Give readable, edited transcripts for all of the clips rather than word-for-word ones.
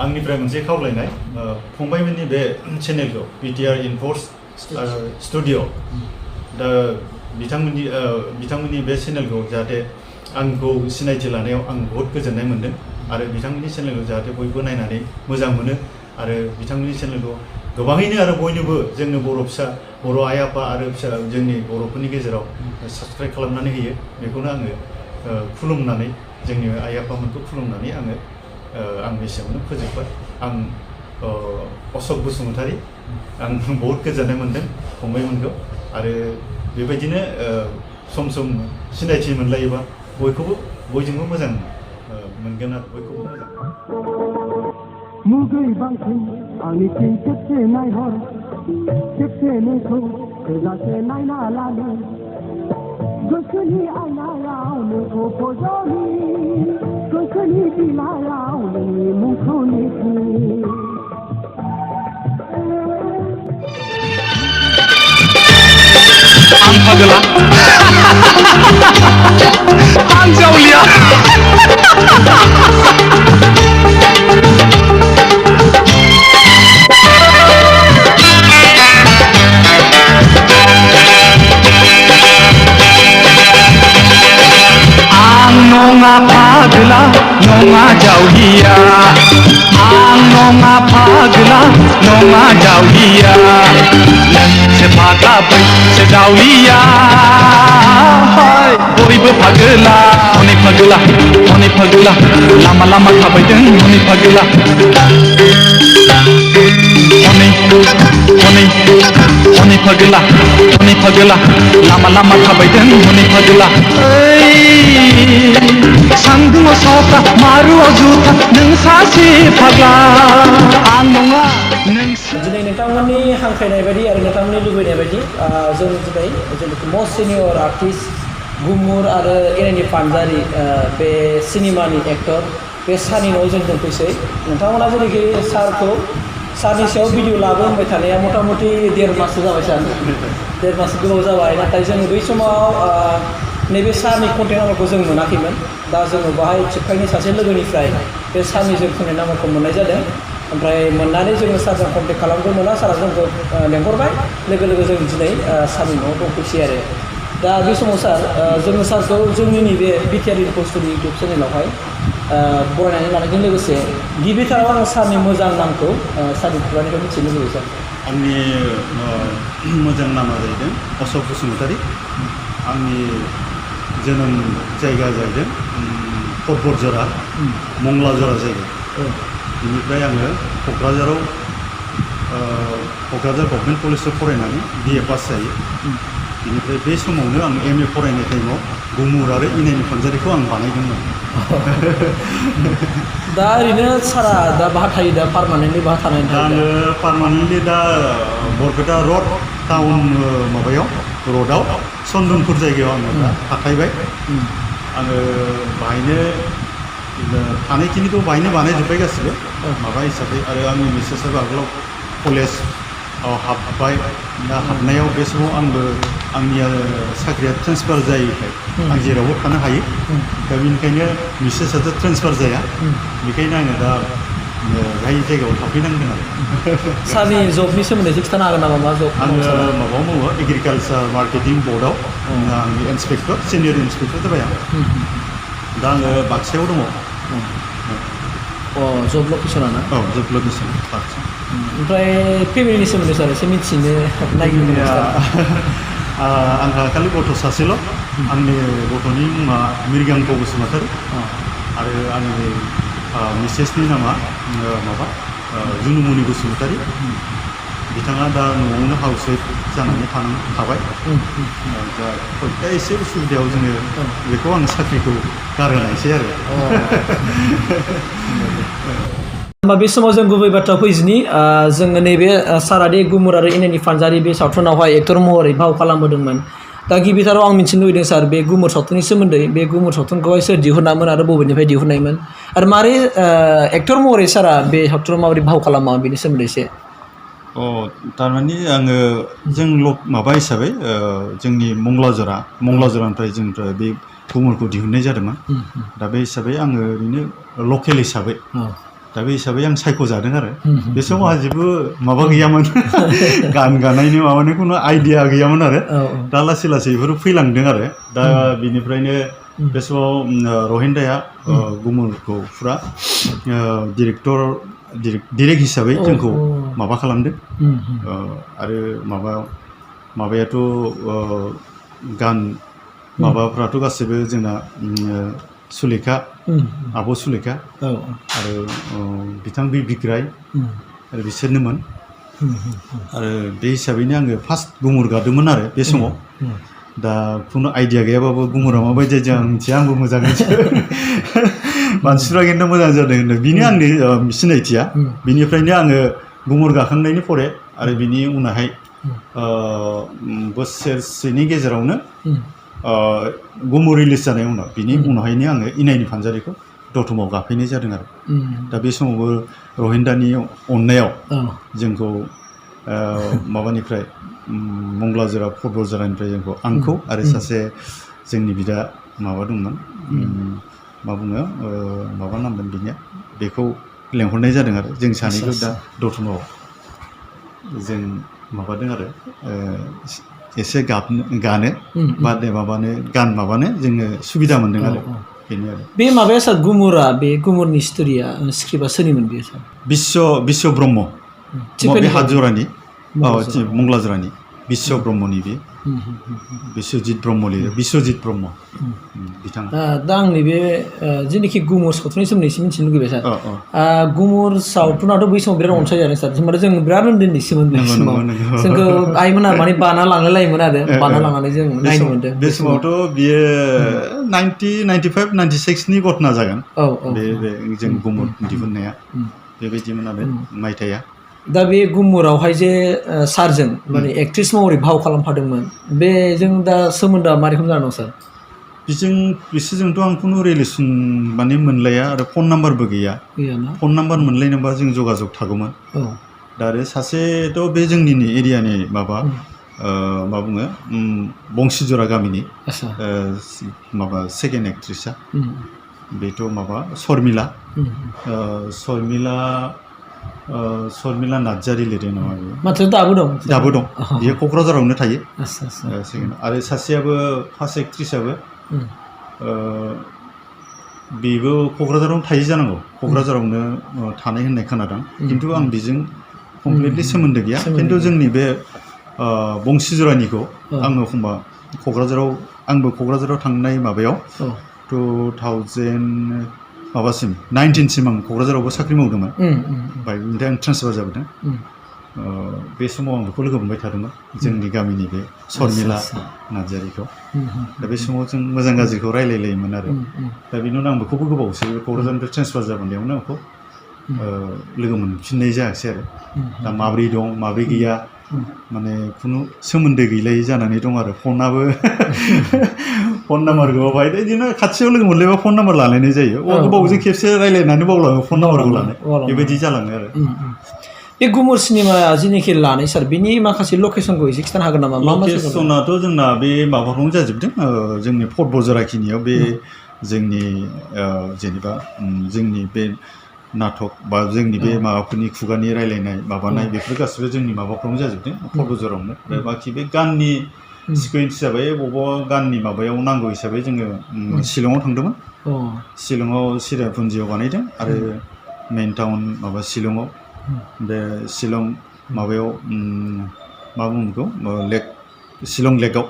आंनिफ्राय मोनसे खावलायनाय फंबायमोननि बे चेनेलखौ बिटिआर इनफर्स स्टुडिअ दा बिथांमोननि बे चेनेलखौ जाहाथे आंखौ सिनायथि लानायाव आं बहुत गोजोननाय मोनदों आरो बिथांमोननि चेनेलखौ जाहाथे बयबो नायनानै मोजां मोनो आरो बिथांमोननि चेनेलखौ गोबाङैनो आरो बयनोबो जोंनो बर' आइ आफा आरो जोंनि बर'फोरनि गेजेराव साबस्क्राइब खालामनानै होयो बेखौनो आङो खुलुमनानै जोंनि आइ आफामोनखौ खुलुमनानै आङो आं बेसेबांनो फोजोबबाय आं अशक बसुमतारी आं बहुत गोजोननाय मोनदों फंबायमोनखौ आरो बेबायदिनो सम सम सिनायथि मोनलायोबा बयजोंबो मोजां मोनगोन आरो बयखौबो मोजां मुगै बांखै आंनिथिं खेबसे नायहर खेबसे नोंखौ थोजासे नायना लानो गोसोनि आयनायाव नोंखौ फज'नि गोसोनि बिलायाव नोंनि मुंखौ लिरनि आं फागला आं जावलिया आं नङा फागला नङा जावलिया आं नङा फागला नङा जावलिया नोंसो फाग्ला बैसो जावलिया बयबो फागला हनै फागला लामा लामा थाबायदों हनै फागला हनै फागला लामा लामा थाबायदों हनै फागला सान्दुंआव सावता मारुआव जुथा नों सासे फाग्ला आं नङा दिनै नोंथांमोननि हांख्रायनाय बायदि आरो नोंथांमोननि लुबैनाय बायदि जों दिनै जेनाखि मस्ट सिनियर आर्टिस्ट गुमुर आरो एनानि पानजारि बे सिनेमानि एक्टर बे सारनि न'आव जों दोनफैसै नोंथांमोना जेनाखि सारनि सायाव भिडिअ लाबो होनबाय थानाया मथा मथि 1.5 माससो जाबाय सार 1.5 मास गोबाव जाबाय नाथाय जों बै समाव नैबे सारनि कन्टेक्ट नाम्बारखौ जों मोनाखैमोन दा जोङो बाहाय चिपकाइनि सासे लोगोनिफ्राय बे सारनि जों कन्टेक्ट नाम्बारखौ मोननाय जादों ओमफ्राय मोननानै जोङो सारजों कन्टेक्ट खालामदोंमोन सारा जोंखौ लेंहरबाय लोगो लोगो जों दिनै सारनि न'आव दंफैसै आरो दा बे समाव सार जोङो सारखौ जोंनि नैबे बिटिआर इनफर्सनि इउटुब चेनेलावहाय बरायनानै लानायजों लोगोसे गिबिथाराव आं सारनि मोजां नामखौ सारनि खुगानिफ्राय मिथिनो लुबैयो सार आंनि मोजां नामा जाहैदों अशक बसुमतारी आंनि जोनोम जायगा जाहैदों पटबरजरा मंगलाजरा जायगा बेनिफ्राय आङो क'क्राझार गभर्नमेन्ट कलेजाव फरायनानै BA पास जायो बेनिफ्राय बे समावनो आं MA फरायनाय टाइमाव गुमुर आरो इनायनि पानजारिखौ आं बानायदोंमोन दा ओरैनो सारा दा बाहा थायो दा पार्मानेन्टलि बाहा थानाय आङो पार्मानेन्टलि दा बरपेटा रड टाउन माबायाव रडआव चन्दनपुर जायगायाव आङो दा थाखायबाय आङो बाहायनो थानायखिनिखौ बाहायनो बानायजोब्बाय गासिबो माबा हिसाबै आरो आंनि मिसेसआबो आगोलाव कलेज हाबबाय दा हाबनायाव बे समाव आंबो आंनिया साख्रिया ट्रेन्सफार जायैखाय आं जेरावबो थानो हायो दा बेनिखायनो मिसेसआथ' ट्रेन्सफार जाया बेखायनो आङो दा बेहाय जायगायाव थाफैनांगोन आरो सारनि जबनि सोमोन्दै एसे खिथानो हागोन नामा मा जब आङो माबायाव मावो एग्रिकालचार मार्केटिं बर्डआव आंनि इन्सपेक्टर सिनियर इन्सपेक्टर जाबाय आं दा आङो बाक्सायाव दङ जब लकेसना ना औ जब लकेसन बाक्सा ओमफ्राय फेमिलिनि सोमोन्दै सार एसे मिथिनो नागिरदों आंहा खालि गथ' सासेल' आंनि गथ'नि मुङा मिरगांक बसुमतारी आरो आंनि मिसेसनि नामा माबा जुनुमनि बसुमतारी बिथाङा दा न'आवनो हाउस वाइफ जानानै थाबाय दा एसे उसुबिदायाव जोङो बेखौ आं साख्रिखौ गारहोनायसै आरो होमबा बे समाव जों गुबै बाथ्रा फैजिनि जोङो नैबे सारादि गुमुर आरो इनायनि पानजारि बे सावथुनावहाय एक्टर महरै फाव खालामबोदोंमोन दा गिबिथाराव आं मिथिनो लुबैदों सार बे गुमुर सावथुननि सोमोन्दै बे गुमुर सावथुनखौहाय सोर दिहुनामोन आरो बबेनिफ्राय दिहुननायमोन आरो मारै एक्टर महरै सारा बे सावथुनाव माबोरै फाव खालामा बेनि सोमोन्दै एसे थारमाने आङो जों माबा हिसाबै जोंनि मंगलाजरानिफ्राय जों बे गुमुरखौ दिहुननाय जादोंमोन दा बे हिसाबै आङो ओरैनो लकेल हिसाबै दा बे हिसाबै आं सायख'जादों आरो बे समाव जेबो माबा गैयामोन गान गानायनि माबानि खुनु आइडिया गैयामोन आरो दा लासै लासै बेफोर फैलांदों आरो दा बिनिफ्रायनो बे समाव रहिन्दाया गुमुरखौ फुरा डिरेक्ट हिसाबै जोंखौ माबा खालामदों आरो माबायाथ' गान माबाफ्राथ' गासैबो जोंना सुलेखा आब' सुलेखा आरो बिथां बिग्राय आरो बिसोरनोमोन आरो बे हिसाबैनो आङो फार्स्ट गुमुर गादोंमोन आरो बे समाव दा खुनु आइडिया गैयाबाबो गुमुरा माबायदि जों मिथिया आंबो मोजाङै मानसिफ्रा खिन्थु मोजां जादों होनदों बिनो आंनि सिनायथिया बिनिफ्रायनो आङो गुमुर गाखांनायनि परे आरो बिनि उनावहाय बोसोरसेनि गेजेरावनो गुमुर रिलिज जानाय उनाव बिनि उनावहायनो आङो इनायनि फानजारिखौ दतमाव गाफैनाय जादों आरो दा बे समावबो रहिन्दानि अननायाव जोंखौ माबानिफ्राय मंगलाजोरा फुटबलजोरानिफ्राय जोंखौ आंखौ आरो सासे जोंनि बिदा माबा दंमोन मा बुङो माबा नाममोन बिनिया बेखौ लेंहरनाय जादों आरो जों सानैखौ दा दतमाव जों माबादों आरो एसे गानो बा माबानो गान माबानो जोङो सुबिदा मोन्दों आरो बेनो आरो बे माबाया सार गुमुरा बे गुमुरनि स्ट'रिया स्क्रिप्टआ सोरनिमोन बेयो सार बिश्व ब्रह्म बे हाजरानि मंगलाजोरानि बिश्व ब्रह्मनि बे बिश्वजित ब्रह्म लिरो बिश्वजित ब्रह्म बिथाङा दा आं नैबे जेनाखि गुमुर सावथुननि सोमोन्दै एसे मिथिनो लुगैबाय सार गुमुर सावथुनाथ' बै समाव बिराद अनसायजादों सार होनबाथ' जों बिराद उन्दैनिसोमोन बे समाव जोंखौ आइमोना माने बाना लांलाय लायोमोन आरो बाना लांनानै जों नायनो मोन्दों बे समावथ' बियो 95-96नि घटना जागोन बे जों गुमुर दिहुननाया बेबायदिमोन आरो मायथाइया दा बे गुमुरावहाय जे सारजों माने एक्ट्रिस महरै भाव खालामफादोंमोन बेजों दा सोमोन्दोआ मारै रोखोम जानानै दं सार बिसोरजोंथ' आं खुनु रिलेसन माने मोनलाया आरो फन नाम्बारबो गैयाना फन नाम्बार मोनलायनोबा जों जगाजग थागौमोन दा आरो सासेथ' बे जोंनिनो एरियानि माबा मा बुङो बंसिजरा गामिनि माबा सेकेन्ड एक्ट्रिसा बेथ' माबा शर्मिला नार्जारि लिरदों नामा बेयो माथो दाबो दं बियो क'क्राझारावनो थायो आरो सासेयाबो फार्स्ट एक्ट्रिसाबो बेबो क'क्राझारावनो थायो जानांगौ क'क्राझारावनो थानाय होननाय खोनादों खिन्थु आं बेजों कमप्लिटलि सोमोन्दो गैया खिन्थु जोंनि बे बंसिजरानिखौ आङो एखमबा आंबो क'क्राझाराव थांनाय माबायाव 2019सिम आं क'क्राझारावबो साख्रि मावदोंमोन ओमफ्राय बेनिफ्राय आं ट्रेन्सफार जाबोदों बे समाव आं बेखौ लोगो मोनबाय थादोंमोन जोंनि गामिनि बे शर्मिला नार्जारिखौ दा बे समाव जों मोजां गाज्रिखौ रायलायलायोमोन आरो दा बेनि उनाव आं बेखौबो गोबावसै क'क्राझारनिफ्राय ट्रेन्सफार जाबोनायावनो आंखौ लोगो मोनफिननाय जायासै आरो दा माब्रै दं माब्रै गैया माने खुनु सोमोन्दो गैलायै जानानै दं आरो फनाबो फन नाम्बारखौ बाहाय बिदिनो खाथियाव लोगो मोनलायबा फन नाम्बार लालायनाय जायो गोबावजों खेबसे रायलायनानै बावलाङो फन नाम्बारखौ लानाय बेबायदि जालाङो आरो बे गुमुर सिनेमा जेनाखि लानाय सार बिनि माखासे लकेसनखौ एसे खिन्थानो हागोन नामा लकेसनाथ' जोंना बे माबाफ्रावनो जाजोबदों जोंनि फर्ट बजाराखिनियाव बे जोंनि जेनेबा जोंनि बे नाटक बा जोंनि बे माबाफोरनि खुगानि रायलायनाय माबानाय बेफोर गासिबो जोंनि माबाफ्रावनो जाजोबदों क'क्राझारावनो ओमफ्राय बाखि बे गाननि सिकुवेन्स हिसाबै बबेबा गाननि माबायाव नांगौ हिसाबै जोङो शिलंआव थांदोंमोन शिलंआव सिरापुन्जियाव बानायदों आरो मेइन टाउन माबा शिलंआव बे शिलं माबायाव मा बुङो बेखौ शिलं लेकआव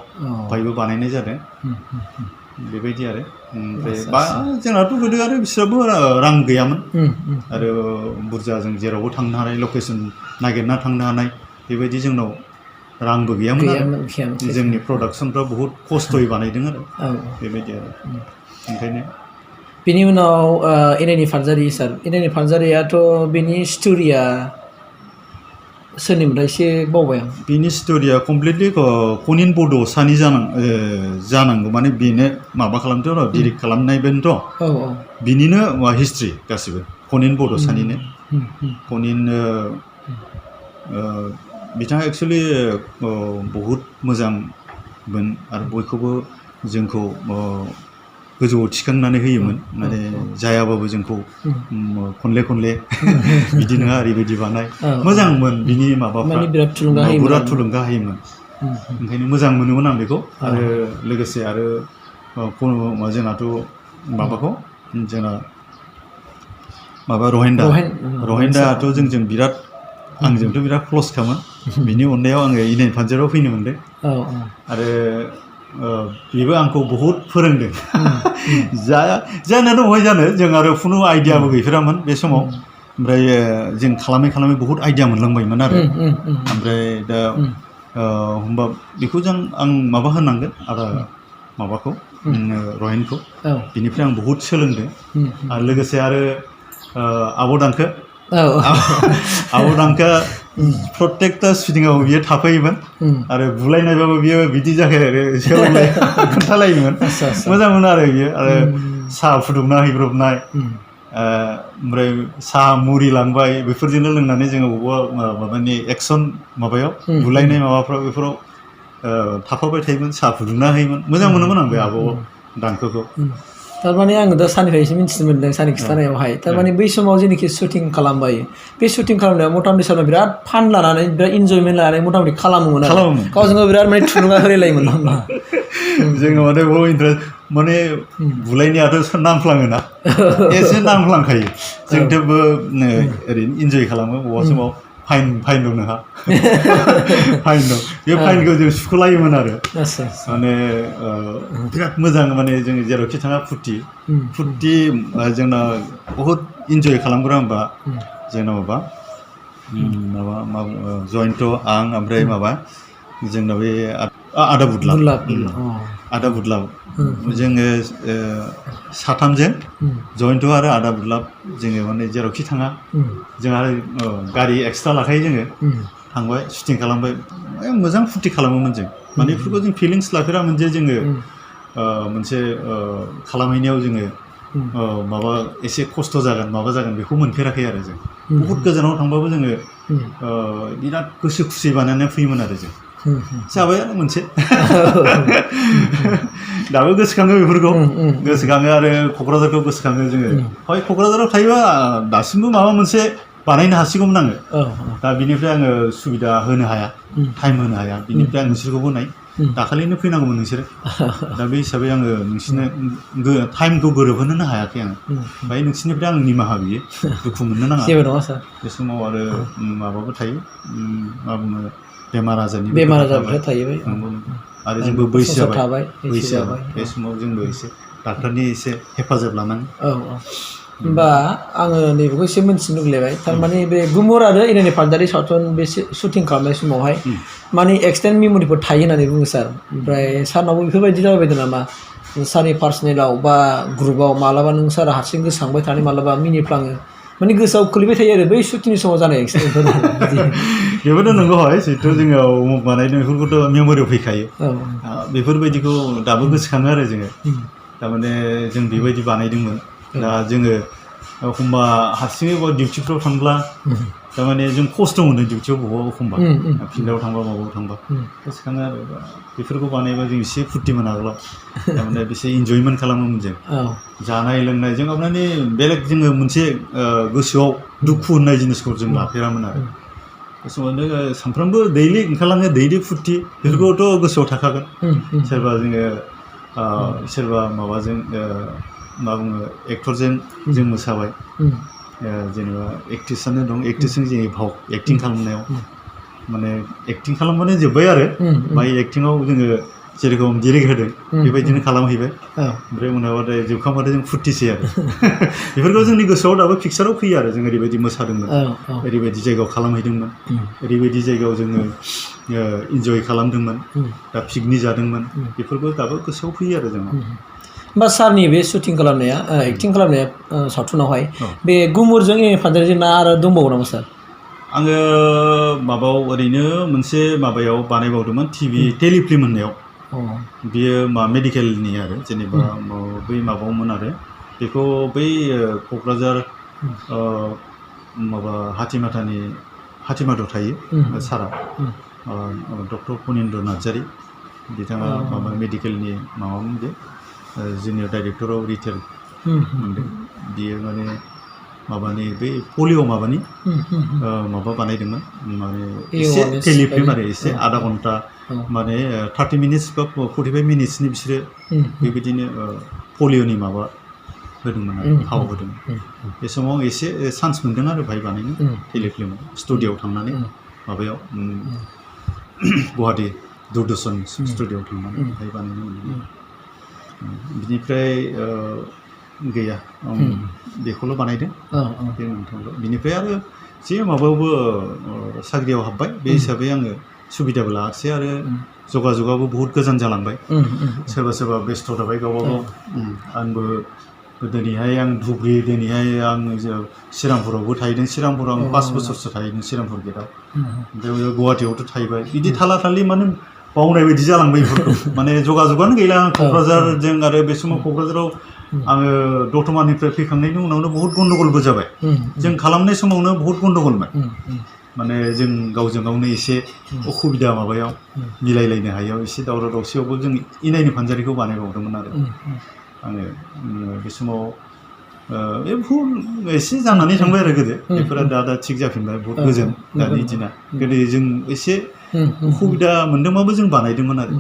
बाहायबो बानायनाय जादों बेबायदि आरो ओमफ्राय जोंनाथ' गोदो आरो बिसोराबो रां गैयामोन आरो बुरजा जों जेरावबो थांनो हानाय लकेसन नागिरना थांनो हानाय बेबायदि जोंनाव रांबो गैयामोन आरो जोंनि प्रडाक्सनफ्रा बहुद खस्थ'यै बानायदों आरो बेबायदि आरो ओंखायनो बेनि उनाव इनायनि फानजारि सार इनायनि फानजारियाथ' बेनि स्ट'रिया सोरनिमोनथाय एसे बावबाय आं बिनि स्ट'रिया कमप्लिटलि कनिन बड'सानि जानांगौ माने बेनो माबा खालामदों र' डिरेक्ट खालामनायबोनोथ' बिनिनो हिस्ट्रि गासिबो कनिन बड'सानिनो कनिन बिथाङा एक्सुवेलि बहुद मोजांमोन आरो बयखौबो जोंखौ गोजौआव थिखांनानै होयोमोन माने जायाबाबो जोंखौ खनले बिदि नङा ओरैबायदि बानाय मोजांमोन बिनि माबाफ्रा माने बिराद थुलुंगा होयोमोन बिराद थुलुंगा होयोमोन ओंखायनो मोजां मोनोमोन आं बेखौ आरो लोगोसे आरो जोंनाथ' माबाखौ जोंना माबा रहेन्दायाथ' जोंजों बिराद आंजोंथ' बिराद क्लस खामोन बिनि अननायाव आङो इन्डियान पान्जाबाव फैनो मोनदों आरो बेबो आंखौ बहुद फोरोंदों जानो बहाय जानो जों आरो खुनु आइडियाबो गैफेरामोन बे समाव ओमफ्राय जों खालामै बहुद आइडिया मोनलांबायमोन आरो ओमफ्राय दा होमबा बेखौ आं माबा होनांगोन आरो माबाखौ रहेनखौ बिनिफ्राय आं बहुद सोलोंदों आरो लोगोसे आरो आब' दानखो आब' दानखा प्रत्येकटा सुटिंआव बियो थाफायोमोन आरो बुलायनायबाबो बियो बिदि जाखायो सोलोंनाय खोन्थालायोमोन मोजां मोनो आरो बियो आरो साहा फुदुंना हैब्रबनाय ओमफ्राय साहा मुरि लांबाय बेफोरजोंनो लोंनानै जोङो बबेबा माबानि एक्सन माबायाव बुलायनाय माबाफ्राव बेफोराव थाफाबाय थायोमोन साहा फुदुंना होयोमोन मोजां मोनोमोन आं बे आब' दानखोखौ थारमाने आङो दा सारनिफ्राय एसे मिन्थिनो मोन्दों सारनि खिन्थानायावहाय थारमाने बै समाव जेनोखि शुटिं खालामबाय बे शुटिं खालामनायाव मथा-मथि सारनाव बिराद फान लानानै बिराद इन्जयमेन्ट लानानै मथा-मथि खालामोमोन गावजों गाव बिराद माने थुलुंगा होलायलायोमोन होमबा जोङो माने बहुद इन्टारेस्ट माने बुलायनायाथ' नांफ्लाङोना एसे नांफ्लांखायो जों थेवबो ओरैनो इन्जय खालामो बबेबा समाव फाइन दं नोंहा फाइन दं बे फाइनखौ जों सुख'लायोमोन आरो माने बिराद मोजां माने जों जेरावखि थाङा फुर्ति जोंना बहुद इन्जय खालामग्रा होमबा जोंना माबा जयन्त आं ओमफ्राय माबा जोंना बे आदा बुदलाब जोङो साथामजों जयन्त आरो आदा बुदलाब जोङो माने जेरावखि थाङा जों आरो गारि एक्सट्रा लाखायो जोङो थांबाय शुटिं खालामबाय मोजां फुर्ति खालामोमोन जों माने बेफोरखौ जों फिलिंस लाफेरामोन जे जोङो मोनसे खालामहैनायाव जोङो माबा एसे खस्थ' जागोन माबा जागोन बेखौ मोनफेराखै आरो जों बहुद गोजानाव थांबाबो जोङो बिराद गोसो खुसि बानायनानै फैयोमोन आरो जों जाबायानो मोनसे दाबो गोसोखाङो बेफोरखौ गोसोखाङो आरो क'क्राझारखौ गोसोखाङो जोङो हय क'क्राझाराव थायोबा दासिमबो माबा मोनसे बानायनो हासिगौमोन आङो दा बिनिफ्राय आङो सुबिदा होनो हाया टाइम होनो हाया बिनिफ्राय आं नोंसोरखौबो नाय दाखालिनो फैनांगौमोन नोंसोरो दा बे हिसाबै आङो नोंसोरनो टाइमखौ गोरोबहोनो हायाखै आङो ओमफ्राय नोंसोरनिफ्राय आं निमाहा बियो दुखु मोननो नाङा बे समाव आरो माबाबो थायो मा बुङो बेमार आजारबो थाहैबाय आरो जोंबो बैसो जाबाय बे समाव जोंबो एसे डाक्टारनि एसे हेफाजाब लानांगौ होमबा आङो नैबेखौ एसे मिन्थिनो लुगैलायबाय थारमाने बे गुमुर आरो इरानि फानजारि सावथुन बे शुटिं खालामनाय समावहाय माने एक्सटेन्ड मेम'रिफोर थायो होननानै बुङो सार ओमफ्राय सारनावबो बेफोरबायदि जाबाय बायदो नामा सारनि पार्सनेलाव बा ग्रुपआव मालाबा नों सारा हारसिं गोसोखांबाय थानानै मालाबा मिनिफ्लाङो माने गोसोआव खोलैबाय थायो आरो बै शुटिंनि समाव जानाय एक्सिडेन्टफोर बेबोथ' नंगौ हय जिहेथु जोङो उमुक बानायदों बेफोरखौथ' मेम'रियाव फैखायो बेफोरबायदिखौ दाबो गोसोखाङो आरो जोङो थारमाने जों बेबायदि बानायदोंमोन दा जोङो एखमबा हारसिङै बबेबा डिउटिफ्राव थांब्ला थारमाने जों खस्थ' मोनो डिउटियाव बबावबा एखमबा फिल्डआव थांबा माबायाव थांबा गोसोखाङो आरो बेफोरखौ बानायबा जों एसे फुर्ति मोनो आगोलाव थारमाने एसे इन्जयमेन्ट खालामोमोन जों जानाय लोंनाय जों माने बेलेग जोङो मोनसे गोसोआव दुखु होननाय जिनिसखौ जों लाफेरामोन आरो बे समावनो सानफ्रामबो दैलि ओंखारलाङो दैलि फुर्ति बेफोरखौथ' गोसोआव थाखागोन सोरबा जोङो सोरबा माबाजों मा बुङो एक्टरजों जों मोसाबाय जेनेबा एक्ट्रिसानो दं एक्ट्रिसजों जों भाव एक्टिं खालामनायाव माने एक्टिं खालामबानो जोब्बाय आरो बाय एक्टिङाव जोङो जेरेखम डिरेक्ट होदों बेबायदिनो खालामहैबाय ओमफ्राय उनावबाथाय जोबखांबाथाय जों फुर्तिसै आरो बेफोरखौ जोंनि गोसोआव दाबो पिक्साराव फैयो आरो जों ओरैबायदि मोसादोंमोन ओरैबायदि जायगायाव खालामहैदोंमोन ओरैबायदि जायगायाव जोङो इन्जय खालामदोंमोन दा पिकनिक जादोंमोन बेफोरबो दाबो गोसोआव फैयो आरो जोंनाव होमबा सारनि बे शुटिं खालामनाया एक्टिं खालामनाया सावथुनावहाय बे गुमुरजों इरानि फानजारिजों ना आरो दंबावो नामा सार आङो माबायाव ओरैनो मोनसे माबायाव बानायबावदोंमोन टिभि टेलिफिल्म होननायाव बियो मा मेडिकेलनि आरो जेनेबा बै माबायावमोन आरो बेखौ बै क'क्राझार माबा हाथिमाटायाव थायो सारा डक्टर फनिन्द्र नार्जारि बिथाङा माबा मेडिकेलनि माबामोन बे जुनियर डाइरेक्टराव रिटायार उम मोनदों बियो माने माबानि बै पलिअ माबानि माबा बानायदोंमोन माने एसे awareness टेलिफिल्म बायदि। आरो एसे आधा घन्टा औ। माने 30 मिनिट्स बा 45 मिनिट्सनि बिसोरो बेबायदिनो पलिअनि माबा होदोंमोन आरो फाव होदोंमोन बे समाव एसे चान्स मोनदों आरो बाहाय बानायनो टेलिफिल्माव स्टुडिअ'आव थांनानै माबायाव गुवाहाटि दूरदर्शन स्टुडिअ'आव थांनानै बाहाय बानायनो मोनदों बिनिफ्राय गैया आं बेखौल' बानायदों बे मोनथामल' बिनिफ्राय आरो जे माबायावबो साख्रियाव हाबबाय बे हिसाबै आङो सुबिदाबो लायाखिसै आरो जगाजगाबो बहुत गोजान जालांबाय सोरबा सोरबा बेस्थ' थाबाय गावबा गाव आंबो दिनैहाय आं धुबुरी दिनैहाय आं श्रीरामपुरावबो थाहैदों श्रीरामपुराव आं 5 बोसोरसो थाहैदों श्रीरामपुर गेटआव ओमफ्राय गुवाहाटियावथ' थाहैबाय बिदि थाला थालि माने बावनाय बायदि जालांबाय बेफोरखौ माने जगाजगानो गैला आं क'क्राझारजों आरो बे समाव क'क्राझाराव आङो दतमानिफ्राय फैखांनायनि उनावनो बहुत गन्डगलबो जाबाय जों खालामनाय समावनो बहुत गन्डगलमोन माने जों गावजों गावनो एसे असुबिदा माबायाव मिलायलायनो हायैयाव एसे दावराव दावसियावबो जों इनायनि फानजारिखौ बानायबावदोंमोन आरो आङो बे समाव बे भुल एसे जानानै थांबाय आरो गोदो बेफोरा दा थिग जाफिनबाय बहुत गोजोन दानि दिना गोदो जों एसे उसुबिदा मोनदोंबाबो जों बानायदोंमोन आरो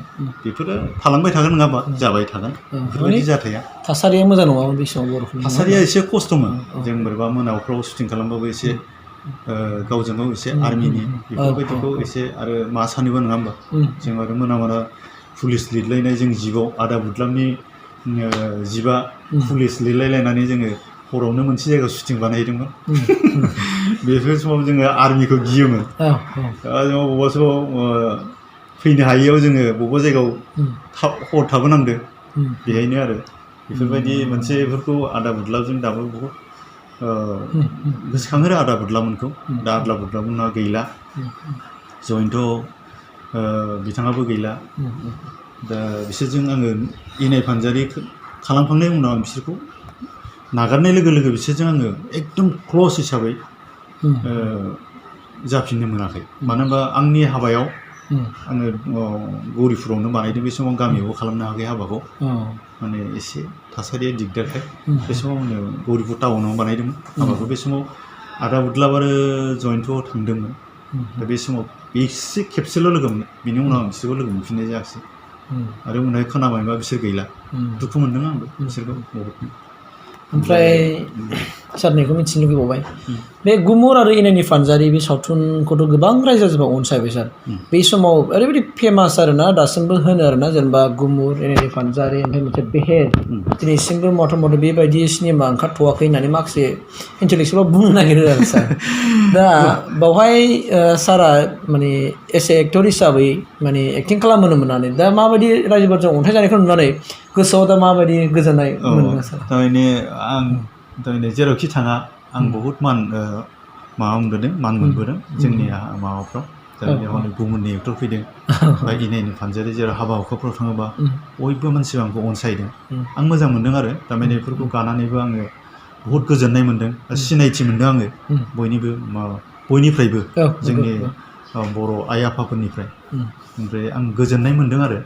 बेफोरो थालांबाय थागोन नङाबा जाबाय थागोन बेफोरबायदि जाथाया थासारिया मोजां नङामोन बे समाव बर'फोरनि थासारिया एसे खस्थ'मोन जों बोरैबा मोनाफ्राव शुटिं खालामबाबो एसे गावजों गाव एसे आर्मिनि बेफोरबायदिखौ एसे आरो मा सानोबो नङा होमबा जों आरो मोना मोना पुलिस लिरलायनाय जों जिबाव आदा बुदलामनि जिबा पुलिस लिरलायलायनानै जोङो हरावनो मोनसे जायगायाव शुटिं बानायदोंमोन बेफोर समाव जोङो आर्मिखौ गियोमोन जों बबेबा समाव फैनो हायियाव जोङो बबेबा जायगायाव हर थाबोनांदों बेहायनो आरो बेफोरबायदि मोनसे बेफोरखौ आदा बुदलाजों दाबो बहुद गोसोखाङो आदा बुदलामोनखौ दा आदा बुदलामोनहा गैला जयन्त बिथाङाबो गैला दा बिसोरजों आङो इनाय फानजारि खालामखांनायनि उनाव आं बिसोरखौ नागारनाय लोगो लोगो बिसोरजों आङो एकदम क्लस हिसाबै जाफिननो मोनाखै मानो होनबा आंनि हाबायाव आङो गौरिपुरावनो बानायदों बे समाव गामियावबो खालामनो हायाखै हाबाखौ माने एसे थासारिया दिगदारखाय बे समाव आङो गौरिपुर टाउनाव बानायदोंमोन हाबाखौ बे समाव आदा बुदलाब आरो जयन्तआव थांदोंमोन दा बे समाव एसे खेबसेल' लोगो मोनो बिनि उनाव आं बिसोरखौ लोगो मोनफिननाय जायासै आरो उनावहाय खोनाबायबा बिसोर गैला दुखु मोनदों आंबो बिसोरखौ बहुतनो ओमफ्राय सारनिखौ मिथिनो लुगैबावबाय बे गुमुर आरो इनायनि फानजारि बे सावथुनखौथ' गोबां रायजो राजाफ्रा अनसायबाय सार बे समाव ओरैबायदि फेमास आरोना दासिमबो होनो आरोना जेनेबा गुमुर इनायनि फानजारि ओमफ्राय मोनसे बेहेर दिनैसिमबो मथा बेबायदि सिनेमा ओंखारथ'वाखै होननानै माखासे इन्टेलेक्सुयेलआ बुंनो नागिरो आरो सार दा बावहाय सारा माने एसे एक्टर हिसाबै माने एक्टिं खालामनो मोननानै दा माबायदि रायजोफोरजों अनसाय जानायखौ नुनानै गोसोआव दा माबायदि गोजोननाय मोनदों सार थारमाने आं थारमाने जेरावखि थाङा आं बहुद माबा मोनबोदों मान मोनबोदों जोंनि माबाफ्राव थारमाने गुबुननि एक्टर फैदों बा इनायनि फानजारि जेराव हाबा हुखाफ्राव थाङोबा बयबो मानसिया आंखौ अनसायदों आं मोजां मोनदों आरो थारमाने बेफोरखौ गानानैबो आङो बहुद गोजोननाय मोनदों सिनायथि मोनदों आङो बयनिफ्रायबो जोंनि बर' आइ आफाफोरनिफ्राय ओमफ्राय आं गोजोननाय मोनदों आरो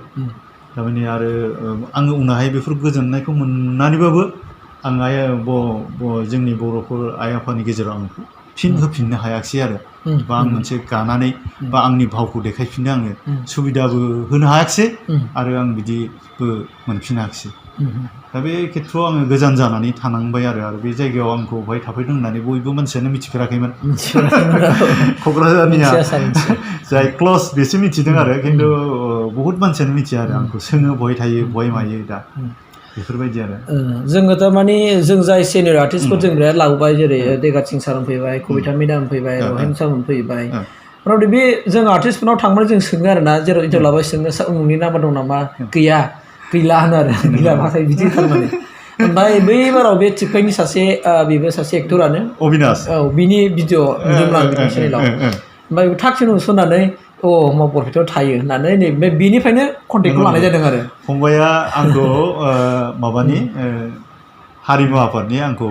थारमाने आरो आङो उनावहाय बेफोर गोजोननायखौ मोननानैबाबो आं जोंनि बर'फोर आइ आफानि गेजेराव आं फिन होफिननो हायाखिसै आरो बा आं मोनसे गानानै बा आंनि भावखौ देखायफिननो आङो सुबिदाबो होनो हायाखिसै आरो आं बिदिबो मोनफिनाखिसै दा बे खेथ्रआव आङो गोजान जानानै थानांबाय आरो बे जायगायाव आंखौ बहाय थाफैदों होननानै बयबो मानसियानो मिथिफेराखैमोन क'क्राझारनिया जाय क्लस बेसो मिथिदों आरो खिन्थु बहुद मानसियानो मिथिया आरो आंखौ सोङो बहाय थायो बहाय मायो दा बेफोरबायदि आरो जोङो थारमाने जों जाय सिनियर आर्टिस्टफोर जों बिराद लाबोबाय जेरै देगार सिं सार फैबाय कबिता मेदाम फैबाय रहेन सार फैबाय मथामथि बे जों आर्टिस्टफोरनाव थांबानो जों सोङो आरोना जेराव इन्टारभिउ लाबाय सोङो उमुकनि नाम्बार दं नामा गैया गैला होनो आरो गैला माखाय बिदि थारमाने ओमफ्राय बैबाराव बे थिफाइनि बेबो सासे एक्टरानो अबिनाश बिनि भिडिअ नुदोंमोन आं बिनि चेनेलाव ओमफ्राय थाक्सिन नुसननानै बरपेटायाव थायो होननानै नै बेनिफ्रायनो कन्टेक्टखौ लानाय जादों आरो फंबाया आंखौ माबानि हारिमु आफादनि आंखौ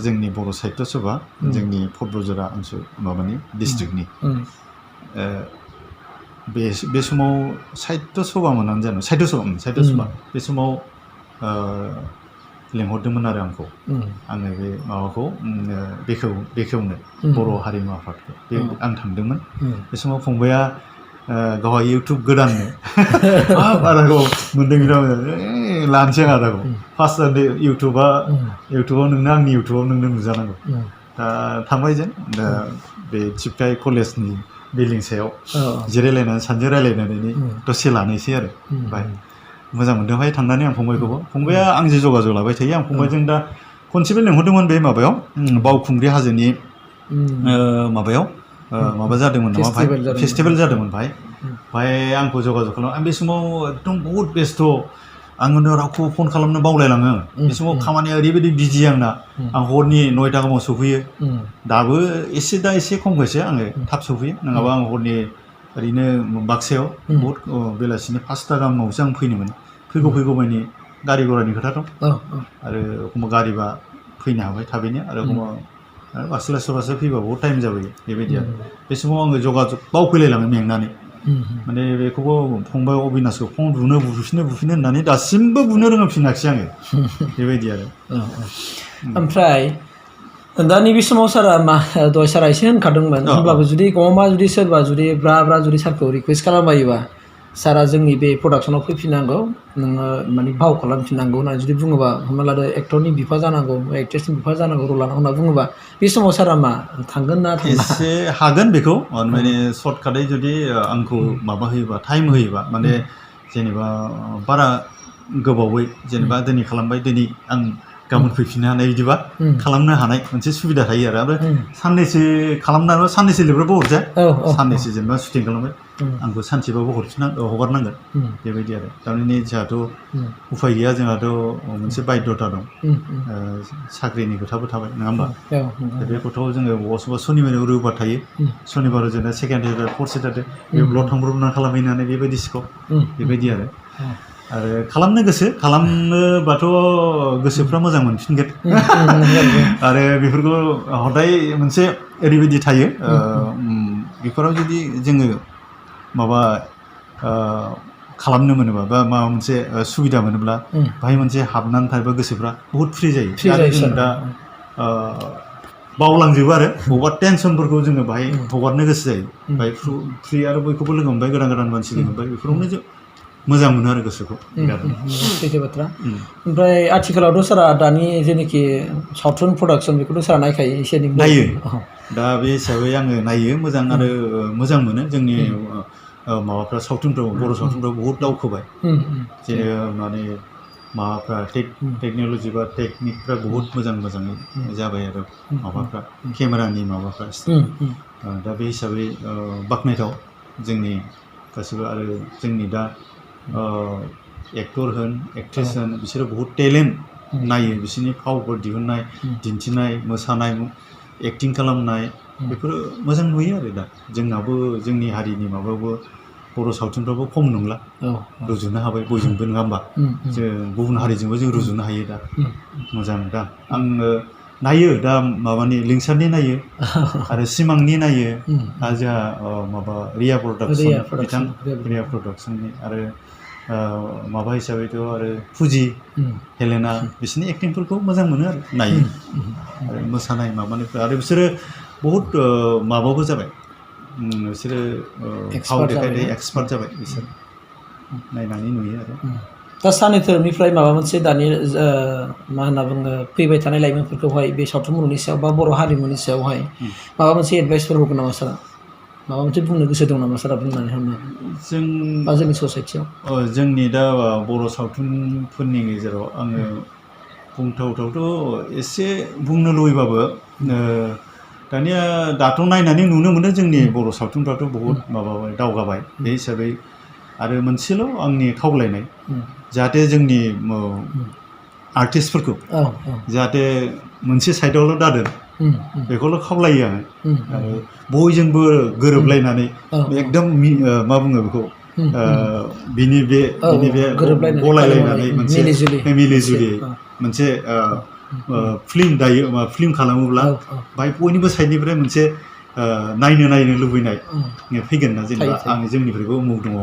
जोंनि बर' साहित्य सभा जोंनि फटबजरा ओनसोल माबानि डिस्ट्रिक्टनि बे समाव साहित्य सभा मोननानै जानो साहित्य सभा बे समाव लेंहरदोंमोन आरो आंखौ आङो बे माबाखौ बेखेवनो बर' हारिमु आफादखौ बे आं थांदोंमोन बे समाव फंबाया गावहा इउटुब गोदाननो आदाखौ मोन्दों बिराद लानोसै आं आदाखौ फार्स्ट इउटुबाव नोंनो आंनि इउटुबाव नोंनो नुजानांगौ दा थांबाय जों दा बे थिपकाय कलेजनि बिल्डिं सायाव जिरायलायनानै सानैजों रायलायनानै दसे लानोसै आरो ओमफ्राय मोजां मोनदों भाई थांनानै आं फंबायखौबो फंबाया आंजों जगाजग लाबाय थायो आं फंबायजों दा खनसेबो लेंहरदोंमोन बे माबायाव बावखुंग्रि हाजोनि माबायाव माबा जादोंमोन नामा भाई फेस्टिभेल जादोंमोन भाई आंखौ जगाजग खालाम आं बे समाव एकदम बहुत बेस्थ' आङो रावखौ फन खालामनो बावलायलाङो बे समाव खामानिया ओरैबायदि बिजि आंना आं हरनि 9टा गाहामाव सफैयो दाबो दा एसे खमखायसो आङो थाब सफैयो नङाबा आं हरनि ओरैनो बाक्सायाव बहुत बेलासिनि 5टा गाहामावसो आं फैनो मोनो फैगौ मानि गारि घरानि खोथा दं आरो एखमबा गारिबा फैनो हाबाय थाबैनो आरो एखमबा लासै फैबा बहुत टाइम जाबोयो बेबायदि आरो बे समाव आङो जगाजग बावफैलायलाङो मेंनानै माने बेखौबो फंबाय अबिनाशखौ फन बुफिनो होननानै दासिमबो बुनो रोंफिनाखिसै आङो बेबायदि आरो ओमफ्राय दा नैबे समाव सारा दहाय सारा एसे होनखादोंमोन होमब्लाबो जुदि गमा जुदि सोरबा जुदि ब्रा जुदि सारखौ रिकुवेस्ट खालामबायोबा सारा जोंनि बे प्रडाक्सनाव फैफिननांगौ नोङो माने भाव खालामफिननांगौ होननानै जुदि बुङोबा हमना लादो एक्टरनि बिफा जानांगौ एक्ट्रेसनि बिफा जानांगौ रल लानांगौ होनना बुङोबा बे समाव सारा मा थांगोन ना थांला एसे हागोन बेखौ माने सर्टकाटै जुदि आंखौ माबा होयोबा टाइम होयोबा माने जेनेबा बारा गोबावै जेनेबा दिनै खालामबाय दिनै आं गाबोन फैफिननो हानाय बिदिबा खालामनो हानाय मोनसे सुबिदा थायो आरो साननैसो खालामनानै साननैसो लिरबाबो हरजाया साननैसो जेनेबा सुटिं खालामबाय आंखौ सानसेबाबो हगारनांगोन बेबायदि आरो थारमाने जोंहाथ' उफाय गैया जोंहाथ' मोनसे बाध्यता दं साख्रिनि खोथाबो थाबाय नङा होमबा बे गथ'आव जोङो बबेबा सनिबाराव रबिबार थायो सनिबाराव जोंना सेकेन्ड सेटारडे फर्थ सेटारडे बे ब्लड थांब्रबनानै खालामहैनानै बेबायदि सिखाव बेबायदि आरो खालामनो गोसो खालामनोबाथ' गोसोफ्रा मोजां मोनफिनगोन आरो बेफोरखौ हदाय मोनसे ओरैबायदि थायो बेफोराव जुदि जोङो माबा खालामनो मोनोबा बा माबा मोनसे सुबिदा मोनोब्ला बाहाय मोनसे हाबनानै थायोबा गोसोफ्रा बहुद फ्रि जायो आरो जों दा बावलांजोबो आरो बबेबा टेनसनफोरखौ जोङो बाहाय हगारनो गोसो जायो बाहाय फ्रि आरो बयखौबो लोगो मोनबाय गोदान मानसि लोगो मोनबाय बेफोरावनो जों मोजां मोनो आरो गोसोखौ सैथो बाथ्रा ओमफ्राय आथिखालावथ' सारा दानि जेनाखि सावथुन प्रडाक्सन बेखौथ' सारा नायखायो एसे नायो दा बे हिसाबै आङो नायो मोजां आरो मोजां मोनो जोंनि माबाफ्रा सावथुनफ्राव बर' सावथुनफ्राव बहुद दावखोबाय जेरै माने माबाफ्रा टेक्न'लजि बा टेकनिकफ्रा बहुद मोजाङै जाबाय आरो माबाफ्रा केमेरानि माबाफ्रा दा बे हिसाबै बाख्नायथाव जोंनि गासिबो आरो जोंनि दा एक्टर होन एक्ट्रेस होन बिसोरो बहुद टेलेन्ट नायो बिसोरनि फावफोर दिहुननाय दिन्थिनाय मोसानाय एक्टिं खालामनाय बेफोरो मोजां नुयो आरो दा जोंनाबो जोंनि हारिनि माबायावबो बर' सावथुनफ्राबो खम नंला रुजुनो हाबाय बयजोंबो नङा होमबा जों गुबुन हारिजोंबो जों रुजुनो हायो दा मोजां दा आङो नायो दा माबानि लिंसारनि नायो आरो सिमांनि नायो आरो जोंहा माबा रिया प्रडाक्सननि आरो माबा हिसाबैथ' आरो फुजि हेलेना बिसोरनि एक्टिंफोरखौ मोजां मोनो आरो नायो आरो मोसानाय माबानिफ्राय आरो बिसोरो बहुद माबाबो जाबाय बिसोरो फाव देखायनाय एक्सपार्ट जाबाय बिसोर नायनानै नुयो आरो दा सानै धोरोमनिफ्राय माबा मोनसे दानि मा होनना बुङो फैबाय थानाय लाइमोनफोरखौहाय बे सावथुन मुलुगनि सायाव बा बर' हारिमुनि सायावहाय माबा मोनसे एडभाइसफोर होगोन नामा सारा माबा मोनसे बुंनो गोसो दं नामा सारा बुंनानै होनो जों बा जोंनि ससाइटियाव जोंनि दा बर' सावथुनफोरनि गेजेराव आङो बुंथावथावथ' एसे बुंनो लुबैबाबो दानिया दाथ' नायनानै नुनो मोनो जोंनि बर' सावथुनफ्राथ' बहुद माबाबाय दावगाबाय बे हिसाबै आरो मोनसेल' आंनि खावलायनाय जाहाथे जोंनि आर्टिस्टफोरखौ जाहाथे मोनसे साइडआवल' दादों बेखौल' खावलायो आङो आरो बयजोंबो गोरोबलायनानै एकदम मा बुङो बेखौ बिनि बे गलायलायनानै मोनसे मिलिजुलि मोनसे फिल्म खालामोब्ला बाहाय बयनिबो साइडनिफ्राय मोनसे नायनो लुबैनाय फैगोन ना जेनेबा आं जोंनिफ्रायबो उमुग दङ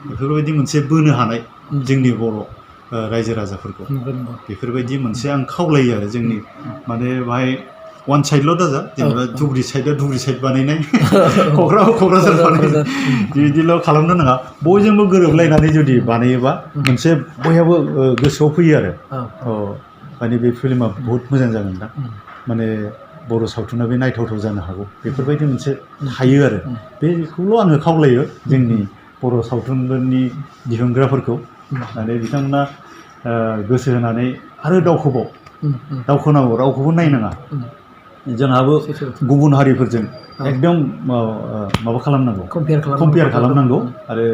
बेफोरबायदि मोनसे बोनो हानाय जोंनि बर' रायजो राजाफोरखौ नंगौ नंगौ बेफोरबायदि मोनसे आं खावलायो आरो जोंनि माने बाहाय वान साइडल' दाजा जेनेबा धुबुरी साइडआ धुबुरी साइड बानायनाय क'क्राझार बानायनाय बिदिल' खालामनो नाङा बयजोंबो गोरोबलायनानै जुदि बानायोबा मोनसे बयहाबो गोसोआव फैयो आरो माने बे फिल्मा बहुत मोजां जागोन दा माने बर' सावथुना बे नायथावथाव जानो हागौ बेफोरबायदि मोनसे थायो आरो बेखौल' आङो खावलायो जोंनि बर' सावथुनफोरनि दिहुनग्राफोरखौ माने बिथांमोना गोसो होनानै आरो दावखोनांगौ रावखौबो नायनाङा जोंहाबो गुबुन हारिफोरजों एकदम माबा खालामनांगौ कम्पेयार खालामनांगौ आरो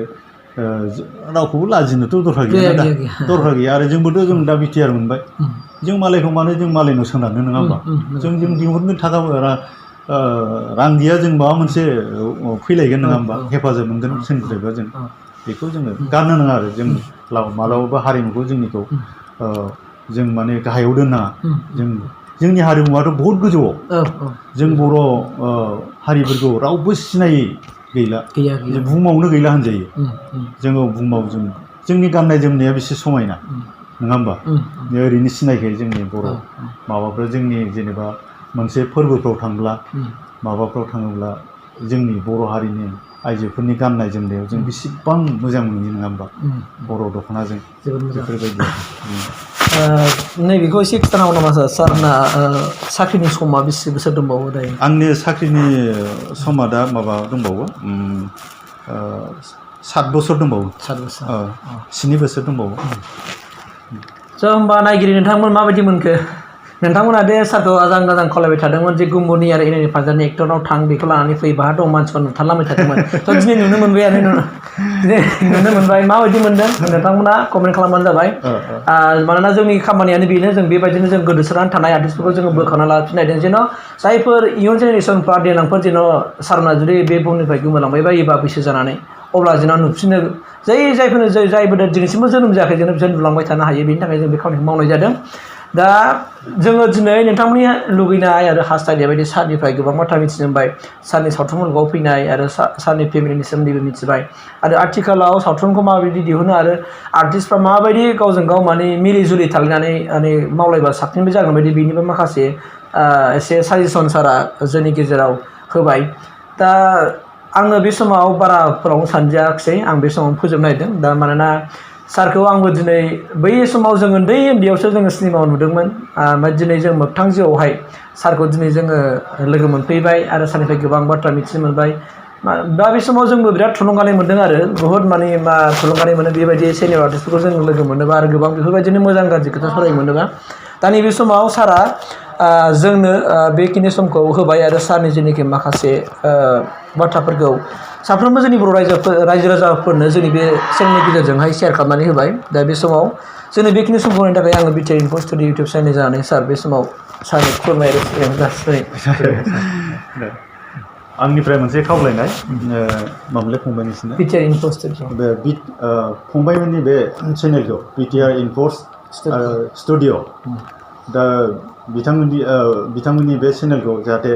रावखौबो लाजिनोथ' दरखार गैया दरखार गैया आरो जोंबोथ' जों दा बिटिआर मोनबाय जों मालायखौ मानो जों मालायनाव सोनारनो नङा होमबा जों दिहुननो थाखा रां गैया जों माबा मोनसे फैलायगोन नङा होमबा हेफाजाब मोनगोन सोरनिफ्रायबा जों बेखौ जोङो गारनो नाङा आरो जों मालाबाबो हारिमुखौ जोंनिखौ जों माने गाहायाव दोननाङा जोंनि हारिमुवाथ' बहुत गोजौआव जों बर' हारिफोरखौ रावबो सिनायै गैला बुहुमावनो गैला होनजायो जोङो बुहुमाव जोंनि गाननाय जोमनाया बेसे समायना नङा होमबा ओरैनो सिनायखायो जोंनि बर' माबाफ्रा जोंनि जेनेबा मोनसे फोरबोफ्राव थांब्ला माबाफ्राव थाङोब्ला जोंनि बर' हारिनि आइजोफोरनि गाननाय जोमनायाव जों बेसेबां मोजां नुयो नङा होमबा बर' दख'नाजों बेफोरबायदि नैबेखौ एसे खिथानांगौ नामा सारना साख्रिनि समा बेसे बोसोर दंबावो दायो आंनि साख्रिनि समा दा माबा दंबावो 7 बोसोर दंबावो 7 बोसोर दंबावो स' होमबा नायगिरि नोंथांमोन माबायदि मोनखो नोंथांमोना दे सारखौ आजां गाजां खावलायबाय थादोंमोन जे गुम्बुरनि आरो एनानि फानजारनि एक्टरनाव थां बेखौ लानानै फै बाहा दं मानसिफोर नुथारलांबाय थादोंमोन थ' दिनै नुनो मोनबायानो दिनै नुनो मोनबाय माबायदि मोनदों नोंथांमोना कमेन्ट खालामबानो जाबाय मानोना जोंनि खामानियानो बेनो जों बेबायदिनो जों गोदोसोनानै थानाय आर्टिस्टफोरखौ जोङो बोखांना लाफिननायदों जेन' जायफोर इयुन जेनेरेसनफ्रा देनांफोर जेन' सारना जुदि बे बुहुमनिफ्राय गोमालांबाय बायोबा बैसो जानानै अब्ला जेन' नुफिनो जायफोरनो जायबो दिनैसिमबो जोनोम जायाखै जेन' बिसोर नुलांबाय थानो हायो बेनि थाखाय जों बे खामानिखौ मावनाय जादों दा जोङो दिनै नोंथांमोननि लुगैनाय आरो हास्थायनाय बायदि सारनिफ्राय गोबां बाथ्रा मिथिनो मोनबाय सारनि सावथुन मुलुगाव फैनाय आरो सारनि फेमिलिनि सोमोन्दैबो मिथिबाय आरो आथिखालाव सावथुनखौ माबायदि दिहुनो आरो आर्टिस्टफ्रा माबायदि गावजों गाव माने मिलि जुलि थालायनानै माने मावलायबा साबसिनबो जागोन बायदि बेनिबो माखासे एसे साजेसन सारा जोंनि गेजेराव होबाय दा आङो बे समाव बारा फोलावनो सानजायाखिसै आं बे समाव फोजोबनो नागिरदों दा मानोना सारखौ आंबो दिनै बै समाव जों उन्दैयावसो जोङो सिनेमायाव नुदोंमोन ओमफ्राय दिनै जों मोगथां जिउआवहाय सारखौ दिनै जोङो लोगो मोनफैबाय आरो सारनिफ्राय गोबां बाथ्रा मिथिनो मोनबाय दा बे समाव जोंबो बिराद थुलुंगानाय मोनदों आरो बुहुत माने थुलुंगानाय मोनो बेबायदि सिनियर आर्टिस्टफोरखौ जों लोगो मोनोबा आरो गोबां बेफोरबायदिनो मोजां गाज्रि खोथा सावरायनो मोनोबा दा नैबे समाव सारा जोंनो बेखिनि समखौ होबाय आरो सारनि जेनाखि माखासे बाथ्राफोरखौ साफ्रोमबो जोंनि बर' रायजो राजाफोरनो जोंनि बे चेनेलनि गेजेरजोंहाय शेयार खालामनानै होबाय दा बे समाव जोंनो बेखिनि समखौ होनायनि थाखाय आङो BTR info studio YouTube channel जानानै सार बे समाव सारनि खुलुमनाय जासिबाय आंनिफ्राय मोनसे खावलायनाय मामले फंबायनिसिम बिटिआर इनफो स्टुडिअ बे फंबायमोननि बे चेनेलखौ बिटिआर इनफो स्टुडिअ दा बिथांमोननि बे चेनेलखौ जाहाथे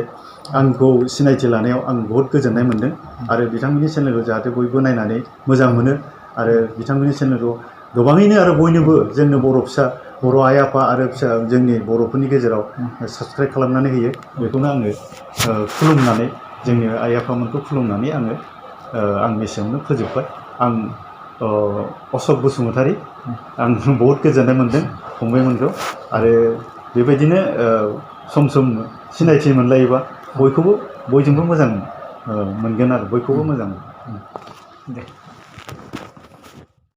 आंखौ सिनायथि लानायाव आं बहुत गोजोननाय मोनदों आरो बिथांमोननि चेनेलखौ जाहाथे बयबो नायनानै मोजां मोनो आरो बिथांमोननि चेनेलखौ गोबाङैनो आरो बयनोबो जोंनो बर' आइ आफा आरो जोंनि बर'फोरनि गेजेराव साबसक्राइब खालामनानै होयो बेखौनो आङो खुलुमनानै जोंनि आइ आफामोनखौ खुलुमनानै आङो आंनि एसेयावनो फोजोबबाय आं अशक बसुमतारी आं बहुत गोजोननाय मोनदों फंबायमोनखौ आरो बेबायदिनो सम सम सिनायथि मोनलायोबा बयजोंबो मोजां मोनगोन आरो बयखौबो मोजां मोनो दे